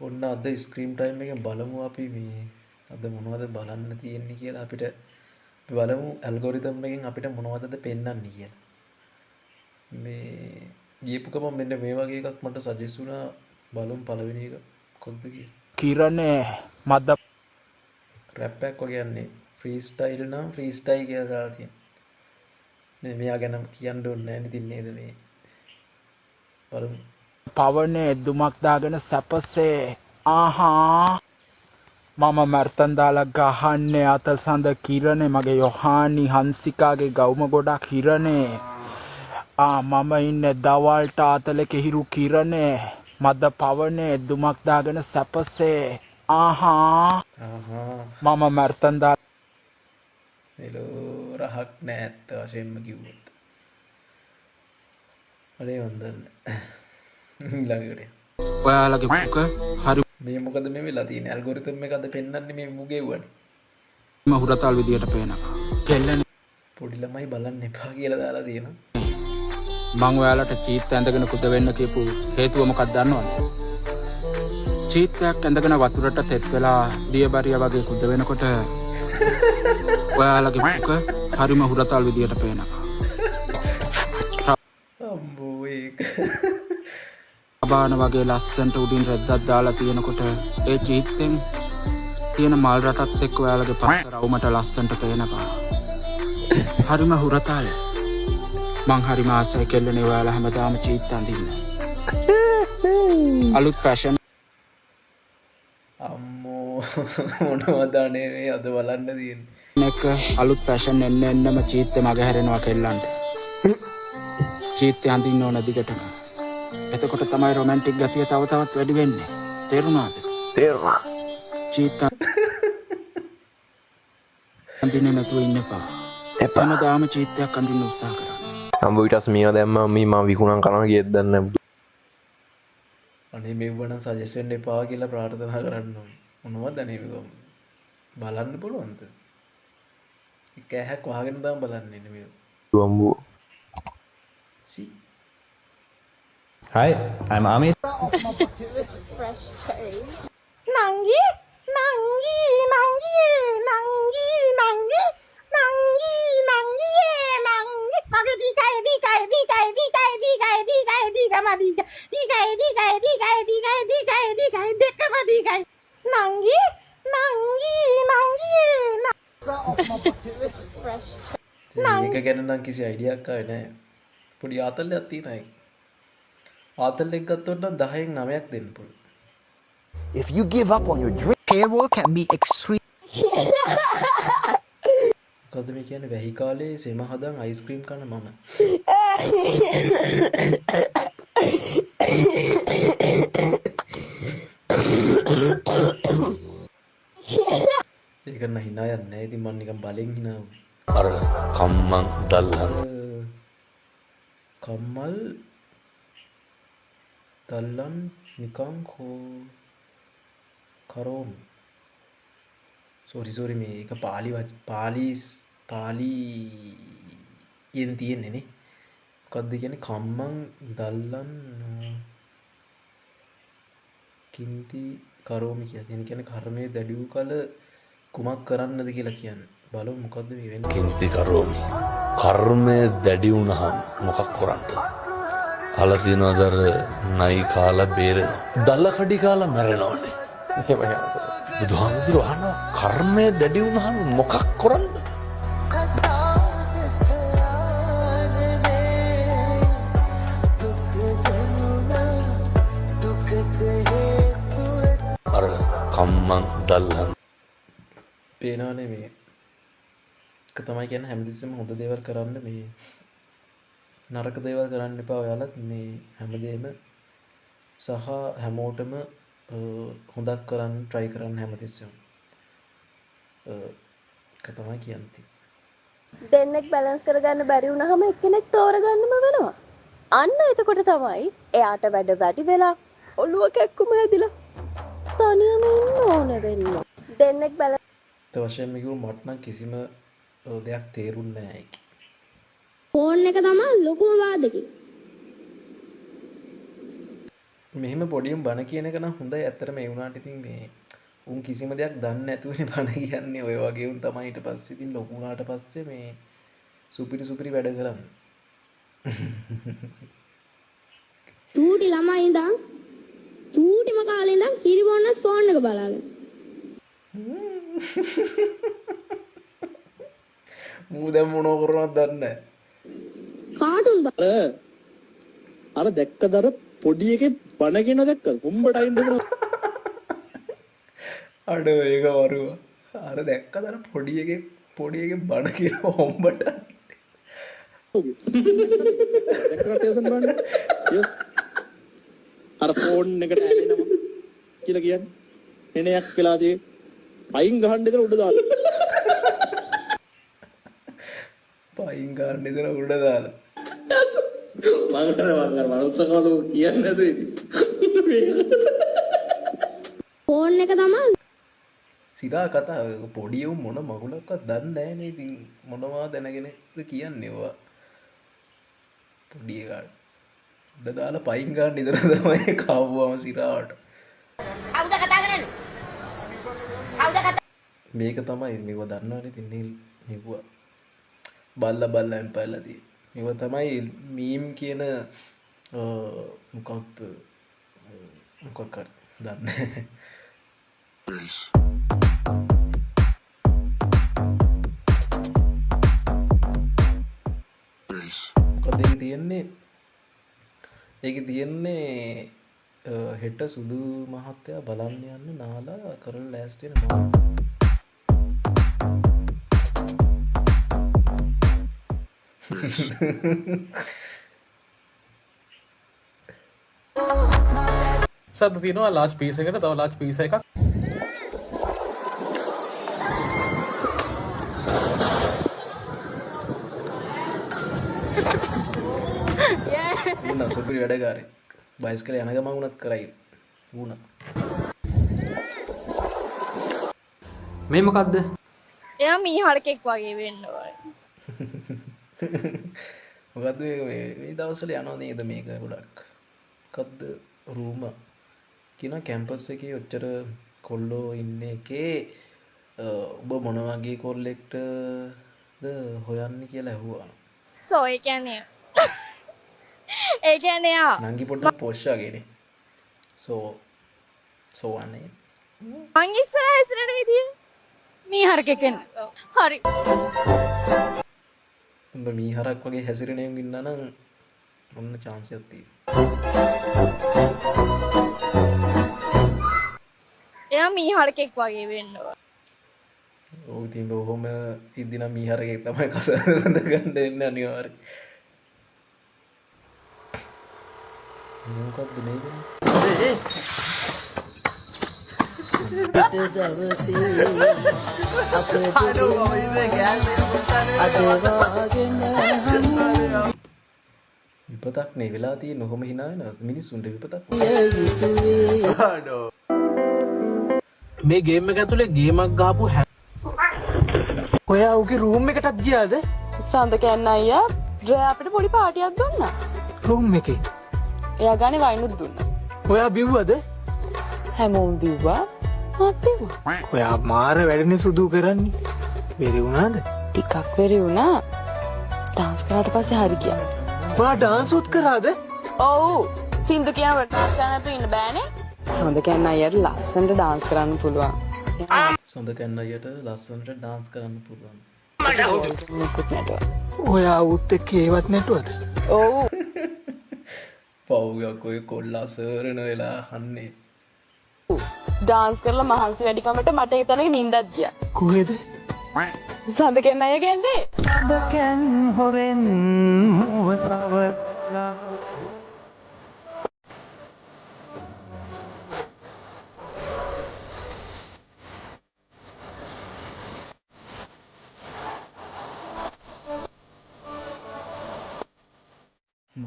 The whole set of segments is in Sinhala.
ඔන්න අද ස්ක්‍රීන් ටයිම් එකෙන් බලමු අපි මේ අද මොනවද බලන්න තියෙන්නේ කියලා. අපිට අපි බලමු ඇල්ගොරිතම් එකෙන් අපිට මොනවද අද පෙන්වන්නේ කියලා. මේ ගියපු ගමන් මෙන්න මේ වගේ එකක් මට සජෙස්ට් වුණා. බලමු පළවෙනි එක මොකක්ද කියලා. කිරණේ මද රැප් එකක් වගේ යන්නේ. ෆ්‍රී ස්ටයිල් නම් ෆ්‍රී ස්ටයිල් කියලා දාලා තියෙනවා. මේ මෙයා ගැන කියන්න ඕනේ නෑ ඉතින් නේද මේ. බලමු. පවනේ දුමක් දාගෙන සැපසේ ආහා මම මැර්තන් දාලා ගහන්නේ අතල් සඳ කිරණේ මගේ යොහානි හංසිකාගේ ගවුම ගොඩක් හිරණේ ආ මම ඉන්නේ දවල්ට ආතලේ කෙහිරු කිරණේ මද පවනේ දුමක් දාගෙන සැපසේ ආහා ආහා මම මැර්තන් දාලා මෙලෝ රහක් නෑ ඇත්ත වශයෙන්ම කිව්වොත්. අනේ මන් දන්නේ. ඊළඟට ඔයාලගේ මුඛ හරිම මේ මොකද මේ වෙලා තියෙන්නේ? ඇල්ගොරිතම් එක අද පෙන්වන්නේ මේ මුගෙව්වනේ. හුරතල් විදියට පේනවා කෙල්ලනේ. පොඩි ළමයි බලන්න එපා කියලා දාලා තියෙනවා. මං ඔයාලට චීත්ත ඇඳගෙන කුද වෙන්න කියපු හේතුව මොකක්ද දන්නවද? චීත්තයක් ඇඳගෙන වතුරට තෙත් වෙලා දියබරිය වගේ කුද වෙනකොට ඔයාලගේ මුඛ හරිම හුරතල් විදියට පේනවා. අම්බෝ ඒක අබාන වගේ ලස්සනට උඩින් රෙද්දක් දාලා තියෙනකොට ඒ චීත්තෙන් තියෙන මල් රටත් එක්ක ඔයාලගේ පස්ස රවුමට ලස්සනට පේනවා. හරිම හුරතල්. මං හරිම ආසයි කෙල්ලනේ ඔයාලා හැමදාම චීත්ත අඳින්න. අලුත් ෆැෂන් අම්මෝ මොනවද අනේ මේ අද බලන්න තියෙන්නේ. එක අලුත් ෆැෂන් එන්න එන්නම චීත්තේ මග හැරෙනවා කෙල්ලන්ට. චීත්තේ අඳින්න ඕන දිගටම. එතකොට තමයි රොමැන්ටික් ගතිය තව තවත් වැඩි වෙන්නේ. තේරුණාද? තේරුණා. චීත්ත අඳින්නේ නැතුව ඉන්න එපා. එපා. හැමදාම චීත්තයක් අඳින්න උත්සාහ කරන්න. අම්බ ඊට පස්සේ මේවා දැම්මම මේ මම විකුණන් කරනවා කියත් දන්නේ නැහැ. අනේ මෙව්ව නම් සජෙස්ට් වෙන්න එපා කියලා ප්‍රාර්ථනා කරන්න ඕනේ. මොනවද අනේ මේක බලන්න පුළුවන්ද? එක ඇහැක් වහගෙන තමයි බලන්න ඉන්නේ මේක. අම්බෝ. සි Hi, I'm Amit. නංගි නංගි නංගි නංගි නංගි නංගි නංගියේ නංගි මගේ දීකයි දීකයි දීකයි දීකයි දීකයි දීකයි දීකම දීක දීකයි දීකයි දීකයි දීකයි දීකයි දීකයි දෙකම දීකයි නංගි නංගි නංගියේ. මේක ගැන නම් කිසි අයිඩියක් ආවේ නෑ. පොඩි ආතල් එකක් තියෙනවා ඒකේ. ආතල් එක ගත්තොත් නම් 10න් 9ක් දෙන්න පුළුවන්. If you give up on your dream, Payroll can be extremely මොකද්ද මේ කියන්නේ? වැහි කාලේ සෙම හදන් අයිස්ක්‍රීම් කන මම. ඒක නම් හිනා යන්නේ නෑ. ඉතින් මං නිකන් බලෙන් හිනා වුණේ. අර කම්මං දල්ලන් කම්මල් දල්ලන් නිකං කරෝමි. සෝරි සෝරි මේ ඒක පාලි පාලියෙන් තියෙන්නේ නේ. මොකද්ද කියන්නේ? කම්මං දල්ලන් කින්ති කරෝමි කියලා. තියෙන කියන්නේ කර්මයේ දැඩි වූ කල කුමක් කරන්නද කියලා කියන්නේ. බලමු මොකද්ද මේ වෙන්නේ. කින්ති කරෝමි. කර්මය දැඩි වුණහම මොකක් කරන්නද? අහලා තියෙනවද අර නයි කාලා බේරෙනවා. දල කඩි කාලා මැරෙනවනේ. එහෙමයි අතර. බුදුහාමුදුරුවෝ අහනවා කර්මය දැඩි වුණහම මොකක් කරන්නද? අර කම්මං දල්ලන් පේනවනේ මේ එක තමයි කියන්නේ හැමතිස්සෙම හොඳ දේවල් කරන්න, මේ නරක දේවල් කරන්න එපා ඔයාලත්. මේ හැමදේම සහ හැමෝටම හොඳක් කරන්න try කරන්න හැමතිස්සෙම. ඒක තමයි කියන්න තියෙන්නේ. දෙන්නෙක් බැලන්ස් කරගන්න බැරි වුණාම එක්කෙනෙක් තෝරගන්නම වෙනවා. අන්න එතකොට තමයි එයාට වැඩ වැඩි වෙලා ඔළුව කැක්කුම හැදිලා තනියම ඉන්න ඕන වෙන්නේ. දෙන්නෙක් බැලන්ස් ඇත්ත වශයෙන්ම කිව්වොත් මට නම් කිසිම දෙයක් තේරුන්නේ නෑ ඒකේ. ෆෝන් එක තමයි ලොකුම බාධකේ. මෙහෙම පොඩි උන් බණ කියන එක නම් හොඳයි ඇත්තටම. ඒ වුණාට ඉතින් මේ උන් කිසිම දෙයක් දන්නේ නැතුවනේ බණ කියන්නේ. ඔය වගේ උන් තමයි ඊට පස්සේ ඉතින් ලොකු වුණාට පස්සේ මේ සුපිරි සුපිරි වැඩ කරන්නේ. චූටි ළමයි ඉඳන් චූටිම කාලේ ඉඳන් කිරි බොන්නස් ෆෝන් එක බලාගෙන. මූ දැන් මොනව කරනවද දන්නේ නැහැ. කාටුන් අර දැක්කද අර පොඩි එකේ බණ කියන දැක්කද? උඹට අයින් දෙනවා. අඩෝ ඒක වරුවා. අර දැක්කද අර පොඩි එකේ පොඩි එකේ බණ කියන හොම්බට. දැක්කද ටේසන් බලන්න? යස්. අර ෆෝන් එකට ඇලෙනවා කියලා කියන්නේ. එනයක් වෙලා තියෙ. පයින් ගහන්න ඉතල උඩ දාලා. පයින් ගහන්න ඉතල උඩ දාලා. මං අර මං අර මනුස්ස කවලු කියන්නේ නැතුව ඉතින්. ෆෝන් එක තමයි සිරා කතාව. පොඩි උන් මොන මගුලක්වත් දන්නේ නැහැ නේ ඉතින් මොනවා දැනගෙනද කියන්නේ ඔයා. පොඩි එකාට උඩ දාලා පයින් ගන්න ඉතල තමයි කාවුවම සිරාවට. කවුද කතා කරන්නේ? කවුද කතා මේක තමයි මේව දන්නවනේ ඉතින් නිල් මෙව්වා. බල්ලා බල්ලා එම්පයර්ලා තියෙන්නේ. මේවා තමයි මීම් කියන මොකක්ද මොකක් හරි දන්නේ නැහැ. මොකද ඒකේ තියෙන්නේ? ඒකේ තියෙන්නේ හෙට සුදු මහත්තයා බලන්න යන්න නාලා කරලා ලෑස්ති වෙන මම. සද්ද තියෙනවා ලාජ් පීස් එකට තව ලාජ් පීස් එකක්. ඌ නම් සුපිරි වැඩකාරයෙක්. බයිසිකල් යන ගමන් වුණත් කරයි. ඌ නම්. මේ මොකද්ද? එයා මීහරකෙක් වගේ වෙන්න ඕනේ. මොකද්ද මේක මේ මේ දවස්වල යනවා නේද මේක ගොඩක්. මොකද්ද රූම කියන කැම්පස් එකේ ඔච්චර කොල්ලෝ ඉන්න එකේ ඔබ මොන වගේ කොල්ලෙක්ටද හොයන්නේ කියලා ඇහුවා. සෝ ඒ කියන්නේ ඒ කියන්නේ එයා නංගි පොඩ්ඩක් පොෂ් වගේනේ. සෝ සෝ අනේ මං ඉස්සරහ හැසිරෙන විදිය මීහරකෙක් වෙන්න. හරි. උඹ මීහරක් වගේ හැසිරෙන උන් ඉන්නා නම් ඔන්න චාන්ස් එකක් තියෙනවා. එයා මීහරකෙක් වගේ වෙන්න ඕන. ඔව් ඉතින් බොහොම ඉද්දි නම් මීහරකෙක් තමයි කසාද ගන්න එන්නේ අනිවාර්යෙන්. මේ මොකද්ද මේක? විපතක් නේ වෙලා තියෙන්නේ. ඔහොම hina වෙනවා මිනිස්සුන්ට විපතක්. මේ ගේම් එක ඇතුලේ ගේමක් ගහපු ඔයා උගේ රූම් එකටත් ගියාද? සඳ කැන්න අයියා රෑ අපිට පොඩි පාටියක් දුන්නා. රූම් එකේ. එයා ගානේ වයිනුත් දුන්නා. ඔයා බිව්වද? හැමෝම බිව්වා. මාත් බිව්වා. ඔයා මාර වැඩනේ සුදු කරන්නේ. බැරි වුණාද? ටිකක් වෙරි වුණා. ඩාන්ස් කරාට පස්සේ හරි ගියා. ඔයා ඩාන්ස් උත් කරාද? ඔව්. සින්දු කියනකොට ඩාන්ස් කරන්න නැතුව ඉන්න බෑනේ. සඳ කැන්න අයියාට ලස්සනට ඩාන්ස් කරන්න පුළුවන්. සඳ කැන්න අයියට ලස්සනට ඩාන්ස් කරන්න පුළුවන්. මුකුත් නැටුවා. ඔයා උත් එක්ක ඒවත් නැටුවද? ඔව්. පව් යකෝ ඔය කොල්ලා සරණ වෙලා අහන්නේ. ඩාන්ස් කරලා මහන්සි වැඩිකමට මට ඒ තැනක නිින්දක් ගියා. කොහෙද? සඳ කැන්න අයියා කියන්නේ. සඳකැන් හොරෙන් මුව පවලා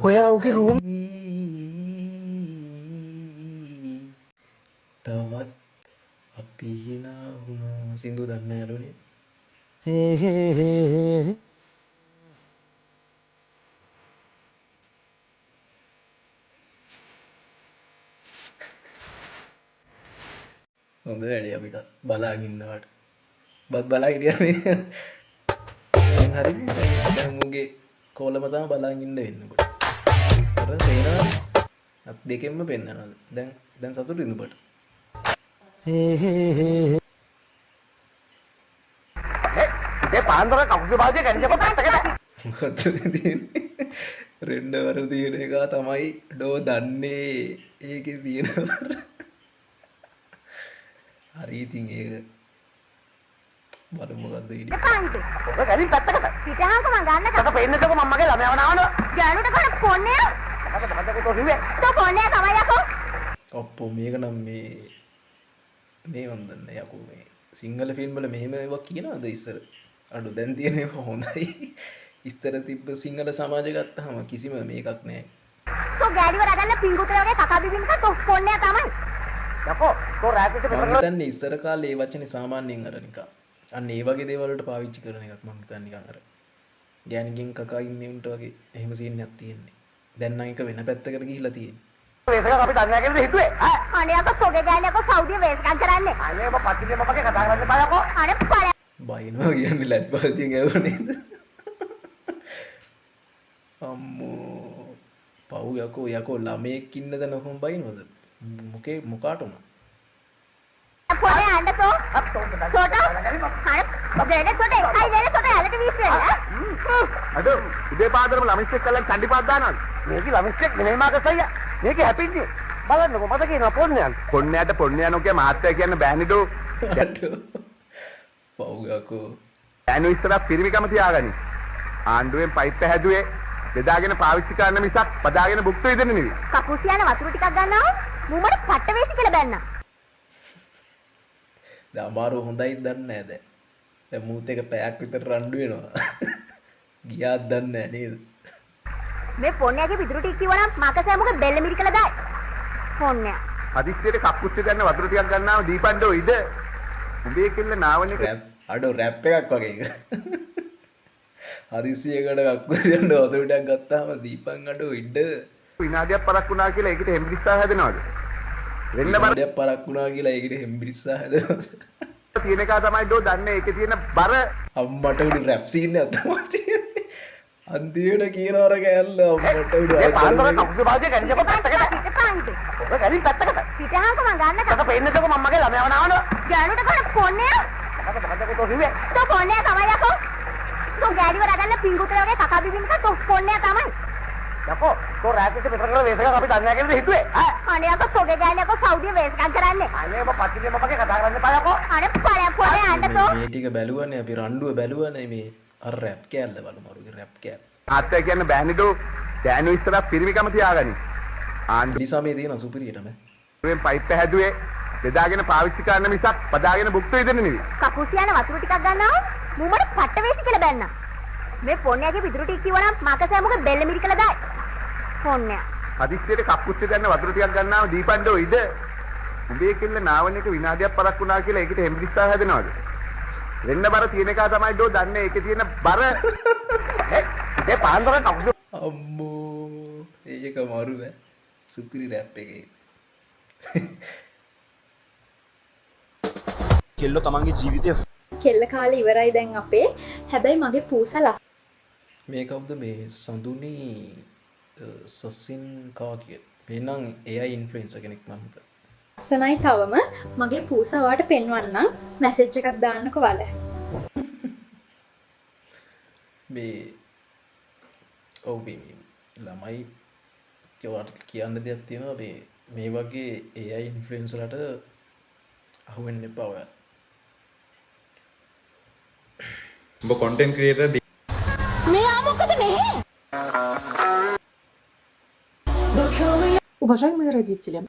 ඔයා උගේ රූම් තවත් අපි hina වුණා. සින්දු දන්නේ නැහැ යාළුවනේ. හොඳ වැඩේ අපිට බලාගෙන ඉන්නවට. බත් බලා හිටියා මේ. දැන් හරි දැන් මුගේ කෝලම තමයි බලාගෙන ඉන්න වෙන්නේ උඹට. අර පේනවනේ. අත් දෙකෙන්ම පෙන්නනවා. දැන් දැන් සතුටුද උඹට? ඒ පාන්දර කකුල් භාජය ගන්නේ පැත්තකට. මොකද්ද තියෙන්නේ? රෙන්ඩ වර තියෙන එක තමයි ඩෝ දන්නේ. ඒකේ තියෙන වර. හරි ඉතින් ඒක බලමු මොකද්ද වීඩියෝ. ඔබ ගලින් පැත්තකට. පිටහංක මං ගන්නකම්. මට පේන්නේ නැතකො මම මගේ ළමයාව නාවනවා. ගෑනුට කන කොන්නේ. මොකද මට තෝ කිව්වේ? තෝ කොන්නේ තමයි යකෝ. අප්පෝ මේක නම් මේ මේ මන් දන්නේ යකෝ මේ සිංහල ෆිල්ම් වල මෙහෙම ඒවා කියනවද ඉස්සර? අඩු දැන් තියෙන ඒවා හොඳයි. ඉස්සර තිබ්බ සිංහල සමාජය ගත්තාම කිසිම මේකක් නෑ. තෝ ගෑණිව රගන්න පිංගුතේ වගේ කකා බිබින්ක තෝ කොන්නේ තමයි. යකෝ තෝ රාත්‍රියේ මං හිතන්නේ ඉස්සර කාලේ ඒ වචනේ සාමාන්‍යයෙන් අර නිකන් අන්න ඒ වගේ දේවල් වලට පාවිච්චි කරන එකක් මං හිතන්නේ නිකන් අර ගෑණිගෙන් කකා ඉන්නේ උන්ට වගේ එහෙම සීන් එකක් තියෙන්නේ. දැන් නම් ඒක වෙන පැත්තකට ගිහිල්ලා තියෙන්නේ. වේසකම් අපි දන්නේ නැහැ කියලාද හිතුවේ? ඈ අනේ අප සොගේ ගෑණි අප සෞදිය වේසකම් කරන්නේ. අනේ ඔබ පත්තිනේ මමගේ කතා කරන්න එපා යකෝ. අනේ පළ බයිනවා කියන්නේ ලැට් පහතින් ඇහුව නේද? අම්මෝ පව් යකෝ යකෝ ළමයෙක් ඉන්න තැන කොහොම බයිනවද? මොකේ මොකාට උනා? පොඩේ අඬ තෝ. තෝට අනේ දෙන තෝට එකයි දෙන තෝට ඇලට වීසෙන්නේ. අද උදේ පාන්දරම ළමිස් එක්ක කල්ලන් චණ්ඩි පාත් දානවලු. මේක ළමිස් එක්ක නෙමෙයි මාකස් අයියා. මේක හැපින්නේ. බලන්නකෝ මට කියනවා පොන්නයන්. පොන්නයට පොන්නයන් ඔකේ මහත්තයා කියන්න බෑනේ දෝ. අඩෝ පව් යකෝ. ගෑනු ඉස්සරහ පිරිමිකම තියාගනි. ආණ්ඩුවෙන් පයිප්ප හැදුවේ බෙදාගෙන පාවිච්චි කරන්න මිසක් බදාගෙන භුක්ති විඳින්න නෙවෙයි. කකුසියාන වතුර ටිකක් ගන්නවා මූ මට පට්ට වේසි කියලා බැන්නා. දැන් අමාරුව හොඳයි දන්නේ නැහැ දැන්. දැන් මූත් එක පැයක් විතර රණ්ඩු වෙනවා. ගියාත් දන්නේ නැහැ නේද? මේ පොන්නයාගේ පිටුරු ටික කිව්වනම් මකසෑමුගේ බෙල්ල මිරිකලා දායි. පොන්නයා. හදිස්සියට කක්කුච්ච ගන්න වතුර ටිකක් ගන්නාම දීපන්ඩෝ ඉද. උඹේ කෙල්ල නාවන එක රැප් අඩෝ රැප් එකක් වගේ එක. හදිස්සියකට කක්කුච්ච ගන්න වතුර ටිකක් ගත්තාම දීපන් අඩෝ ඉඩ. විනාඩියක් පරක් වුණා කියලා ඒකට හෙම්බිරිස්සා හැදෙනවද? වෙන්න බර විනාඩියක් පරක් වුණා කියලා ඒකට හෙම්බිරිස්සා හැදෙනවද? තියෙන එක තමයි ඩෝ දන්නේ ඒකේ තියෙන බර. අම්මට උඩු රැප් සීන් එකක් තමයි තියෙන්නේ. අන්තිමට කියන අර කෑල්ල අම්මට උඩු ඒ පාන්දර කකුල් භාජය ගන්නේ පැත්තකට. ඔබ ගලින් පැත්තකට. පිටහංක මං ගන්නකම්. මට පේන්නේ නැතකො මම මගේ ළමයාව නාවනවා. ගෑනුට කන කොන්නේ. මොකද මට තෝ කිව්වේ? තෝ කොන්නේ තමයි යකෝ. තෝ ගෑණිව රගන්න පිංගුතේ වගේ කකා බිබින්ක තෝ කොන්නේ තමයි. යකෝ තෝ රාත්‍රියේ පිටර කරලා වේසකම් අපි දන්නේ නැහැ කියලාද හිතුවේ? ඈ අනේ අප සොගේ ගෑණි අප සෞදිය වේසකම් කරන්නේ. අනේ ඔබ පත්තිනේ මමගේ කතා කරන්න එපා යකෝ. අනේ පළයක් පොඩේ අඬ තෝ. මේ ටික බැලුවනේ අපි රණ්ඩුව බැලුවනේ මේ අර රැප් කෑල්ල බලමු අරුගේ රැප් කෑල්ල. ආත්තය කියන්න බෑනේ දෝ. ගෑනු ඉස්සරහ පිරිමිකම තියාගනි. ආණ්ඩුවේ තියෙන සුපිරියටම. ආණ්ඩුවෙන් පයිප්ප හැදුවේ බෙදාගෙන පාවිච්චි කරන්න මිසක් බදාගෙන භුක්ති විඳින්න නෙවෙයි. කකුසියාන වතුර ටිකක් ගන්නවා මූ මට පට්ට වේසි කියලා බැන්නා. මේ පොන්නයාගේ පිටුරු ටික කිව්වනම් මකසෑමුගේ බෙල්ල මිරිකලා දායි. පොන්නයා. හදිස්සියට කක්කුච්ච ගන්න වතුර ටිකක් ගන්නාම දීපන්ඩෝ ඉද. උඹේ කෙල්ල නාවන එක විනාඩියක් පරක් වුණා කියලා ඒකට හෙම්බිරිස්සා හැදෙනවද? වෙන්න බර තියෙන එක තමයි ඩෝ දන්නේ ඒකේ තියෙන බර. ඒ පාන්දර කකුස අම්මෝ ඒක මරු බෑ. සුපිරි රැප් එකේ. කෙල්ලෝ තමන්ගේ ජීවිතය කෙල්ල කාලේ ඉවරයි දැන් අපේ. හැබැයි මගේ පූසා ලස්සන මේ කවුද මේ සඳුනි සසින් කා කිය. මේ නම් AI influencer කෙනෙක් මං හිතන්නේ. ලස්සනයි තවම. මගේ පූසා ඔයාට පෙන්වන්නම්. මැසේජ් එකක් දාන්නකෝ වල. මේ ඔව් මේ ළමයි ඔයාට කියන්න දෙයක් තියෙනවා මේ මේ වගේ AI ඉන්ෆ්ලුවෙන්සර්ලාට අහු වෙන්න එපා ඔයා. උඹ කොන්ටෙන්ට් ක්‍රියේටර් මෙයා මොකද මෙහෙ? Уважаемые родители,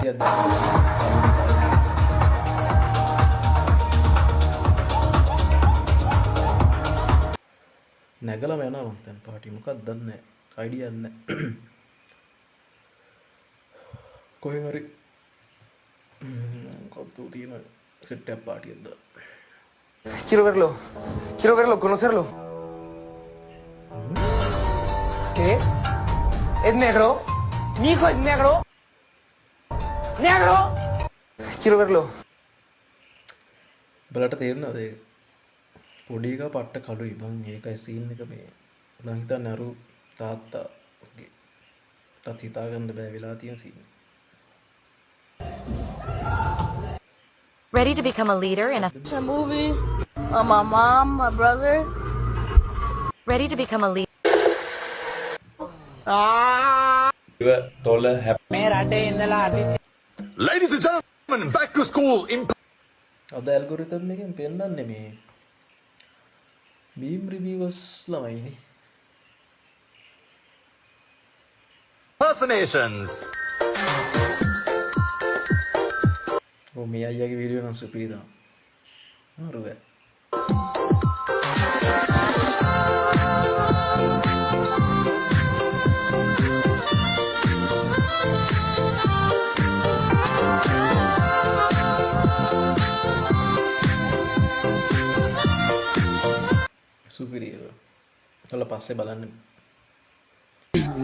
පාටියක් දාන්න. නැගලම යනවා මං හිතන්නේ පාටි. මොකක්ද දන්නේ නැහැ. අයිඩියා නැහැ. කොහෙන් හරි මොකක්ද තියෙන සෙට් එකක් පාටියක් දාන්න. Quiero verlo. Quiero verlo, conocerlo. ¿Qué? ¿Es negro? ¿Mi hijo es negro? ¡Negro! Quiero verlo. උඹලට තේරුණාද ඒක? පොඩි එකා පට්ට කළුයි බං. ඒකයි සීන් එක මේ. මං හිතන්නේ අරු තාත්තා වගේ. ටත් හිතා ගන්න බෑ වෙලා තියෙන සීන් එක. Ready to become a leader in a A movie. My mom, my brother. Ready to become a leader. ඉව තොල හැප මේ රටේ ඉඳලා අතිශය Ladies and gentlemen, back to school in අද ඇල්ගොරිතම් එකෙන් පෙන්වන්නේ මේ මීම් රිවිවර්ස් ළමයිනේ. Impersonations. ඔව් මේ අයියාගේ වීඩියෝ නම් සුපිරි තමයි. අරුව. සුපිරි ඒක. ඔයාලා පස්සේ බලන්න.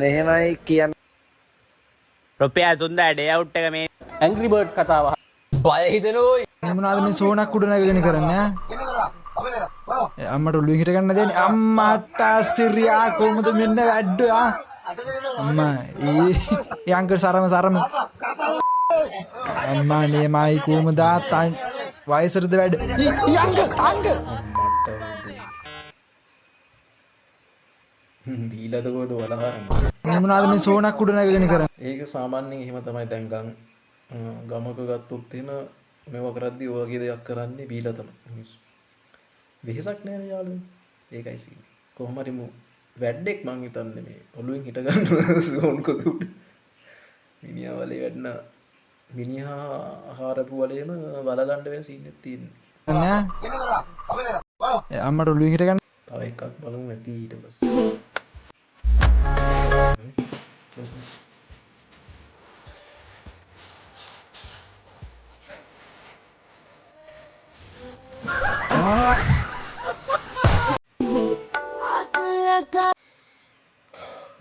මෙහෙමයි කියන්න. රුපියල් 3000 ඩේ අවුට් එක මේ ඇන්ග්‍රි බර්ඩ් කතාව බය හිතෙනවා. මේ මොනවාද මේ සෝනක් උඩ නැගගෙන කරන්නේ ඈ? අම්මට ඔළුවෙන් හිට ගන්න දෙන්නේ. අම්මට සිරියා කොහොමද මෙන්න වැඩ ආ? අම්මා ඒ ඒ අංකල් සරම සරම. අම්මා නියමයි කොහොමද ආ තන් වයසටද වැඩ. ඊ අංකල් අංකල් අම්මට බීලද කොහෙද වලහරන්නේ. මේ මොනවාද මේ සෝනක් උඩ නැගගෙන කරන්නේ? ඒක සාමාන්‍යයෙන් එහෙම තමයි. දැන් ගමක ගත්තොත් එහෙම මේවා කරද්දී ඔය වගේ දෙයක් කරන්නේ බීලා තමයි මිනිස්සු. වෙහෙසක් නෑනේ යාළුවනේ. ඒකයි සීන්. කොහොම හරි මු වැඩෙක් මං හිතන්නේ මේ ඔළුවෙන් හිට ගන්න සෝන් කොතු උඩ. මිනිහා වලේ වැඩන මිනිහා හාරපු වලේම වලලන්න වෙන සීන් එකක් තියෙන්නේ. නෑ අම්මට ඔළුවෙන් හිට ගන්න. තව එකක් බලමු ඇති ඊට පස්සේ.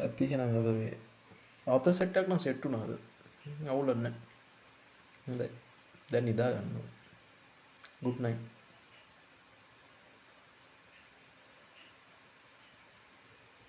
ඇති එහෙනම් අද මේ ආතල් සෙට් එකක් නම් සෙට් වුණාද? අවුලක් නැහැ. හොඳයි. දැන් නිදා ගන්න ඕනේ. Good night.